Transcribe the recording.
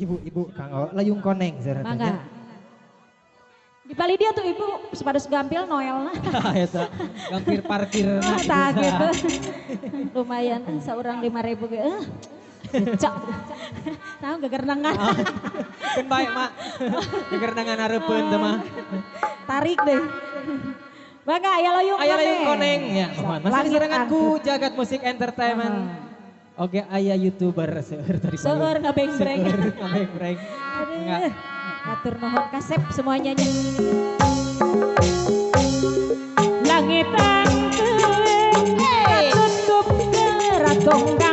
Ibu-ibu kanggo layung koneng Mangga. Di Bali dia tuh ibu sepados gampil Noel nah. Eta gampir parkir. Oh, tah gitu. Lumayan seorang 5.000 ge. Cok. Tahu gegerenangan. Keun bae mak. Gegerenangan hareupeun teh mah. Tarik deh. Bangga aya layung koneng. Aya layung koneng ya. Masih diserangan ku Jagat Musik Entertainment. Oke aya YouTuber seueur tadi. Seueur ngabengbreng. Seueur ngabengbreng. Aduh. Hatur nuhun kasep semuanya. Langit angkeun katutup keratong.